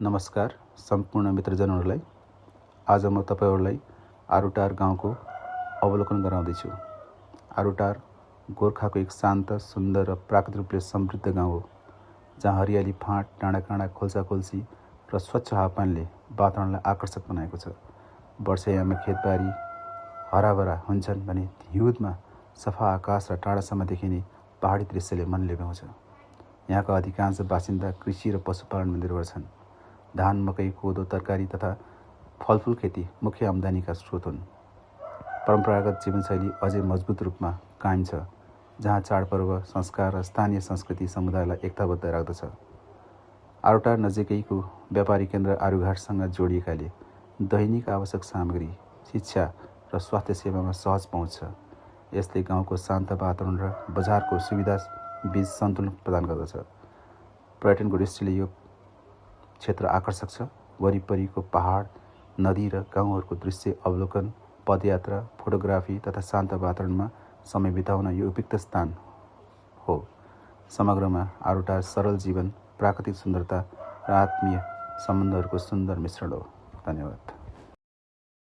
नमस्कार सम्पूर्ण मित्रजनहरूलाई। आज म तपाईहरूलाई आरुटार गाउँको अवलोकन गराउँदैछु। आरुटार गोर्खाको एक शान्त, सुन्दर र प्राकृतिक रूपले समृद्ध गाउँ हो, जहाँ हरियाली फाँट, डाँडाकाँडा, खोल्साखोल्सी र स्वच्छ हावापानीले वातावरणलाई आकर्षक बनाएको छ। वर्षायाममा खेतबारी हराभरा हुन्छन् भने हिउँदमा सफा आकाश र टाढासम्म देखिने पहाडी दृश्यले मन लोभ्याउँछ। यहाँका अधिकांश बासिन्दा कृषि र पशुपालनमा निर्भर छन्। धान, मकै, कोदो, तरकारी तथा फलफुल खेती मुख्य आम्दानीका स्रोत हुन्। परम्परागत जीवनशैली अझै मजबुत रूपमा कायम छ, जहाँ चाडपर्व, संस्कार र स्थानीय संस्कृति समुदायलाई एकताबद्ध राख्दछ। आरुटार नजिकैको व्यापारी केन्द्र आरुघाटसँग जोडिएकाले दैनिक आवश्यक सामग्री, शिक्षा र स्वास्थ्य सेवामा सहज पहुँच छ। यसले गाउँको शान्त वातावरण र बजारको सुविधा बीच सन्तुलन प्रदान गर्दछ। पर्यटनको दृष्टिले यो क्षेत्र आकर्षक छ। वरिपरिको पहाड, नदी र गाउँहरूको दृश्य अवलोकन, पदयात्रा, फोटोग्राफी तथा शान्त वातावरणमा समय बिताउन यो उपयुक्त स्थान हो। समग्रमा आरुटार सरल जीवन, प्राकृतिक सुन्दरता र आत्मीय सम्बन्धहरूको सुन्दर मिश्रण हो। धन्यवाद।